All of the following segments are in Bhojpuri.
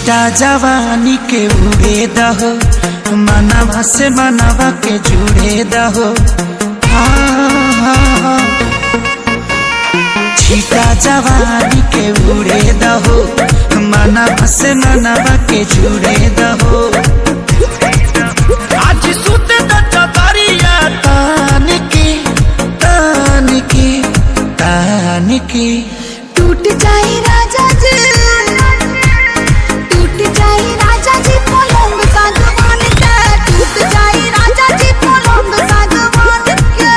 छीटा जवानी के उड़े दहो, मनवा से मनवा के जुड़े दहो। हाँ, हाँ, हाँ। छीटा जवानी के उड़े दहो, मनवा से मनवा के जुड़े दहो। आज सुते द चदरिया तान के, तान के, तान के। टूट जाए राजा जी, टूट जाए राजा जी पलंग सागवान के, टूट जाए राजा जी पलंग सागवान के।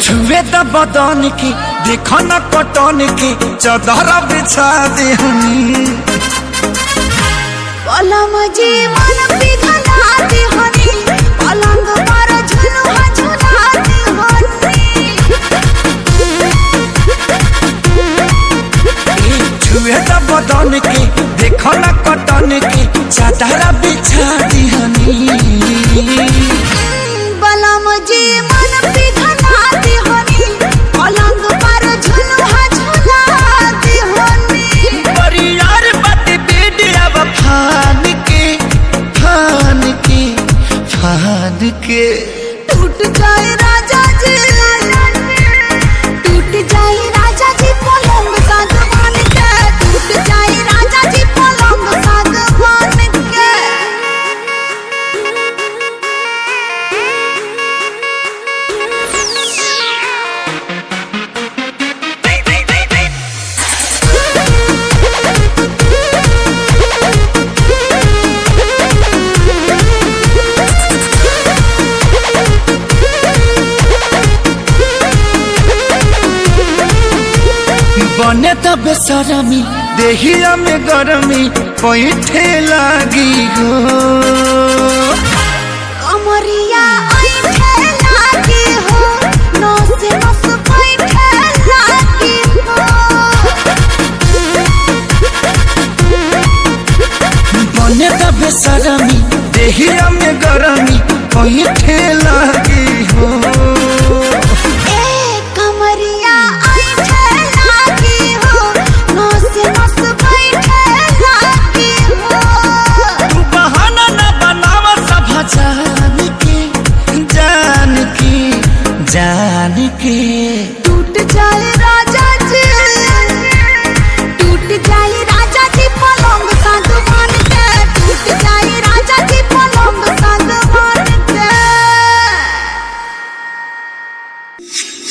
छुए द बदन के, देखो न कटन के, चदर बिछा दे हनी। पलंग जी मन पिघला दे हनी, पलंग पर झुलुआ झुला दे हनी। छुए द बदन के, देखो न कटन के, चदर बिछा दे हनी। बलम जी मन पिघला दे हनी, पलंग पर झुलुआ झुला दे हनी। परियार बाटे बेडिया फान के, फान के, फान के। टूट जाए राजा जी, टूट जाए राजा जी पलंग सागवान के, टूट जाए राजा जी पलंग सागवान के। बने त बेसरमी, देहिया में गरमी पैठे लागी हो। कमरिया ऐठे लागी हो, नस नस बैठे लागी हो। बने त बेसरमी, देहिया में गरमी पैठे लागी हो। ए कमरिया ऐठे लागी हो, नस नस बैठे लागी हो। तू बहाना न बनावा सब जान के, जान के, जान के।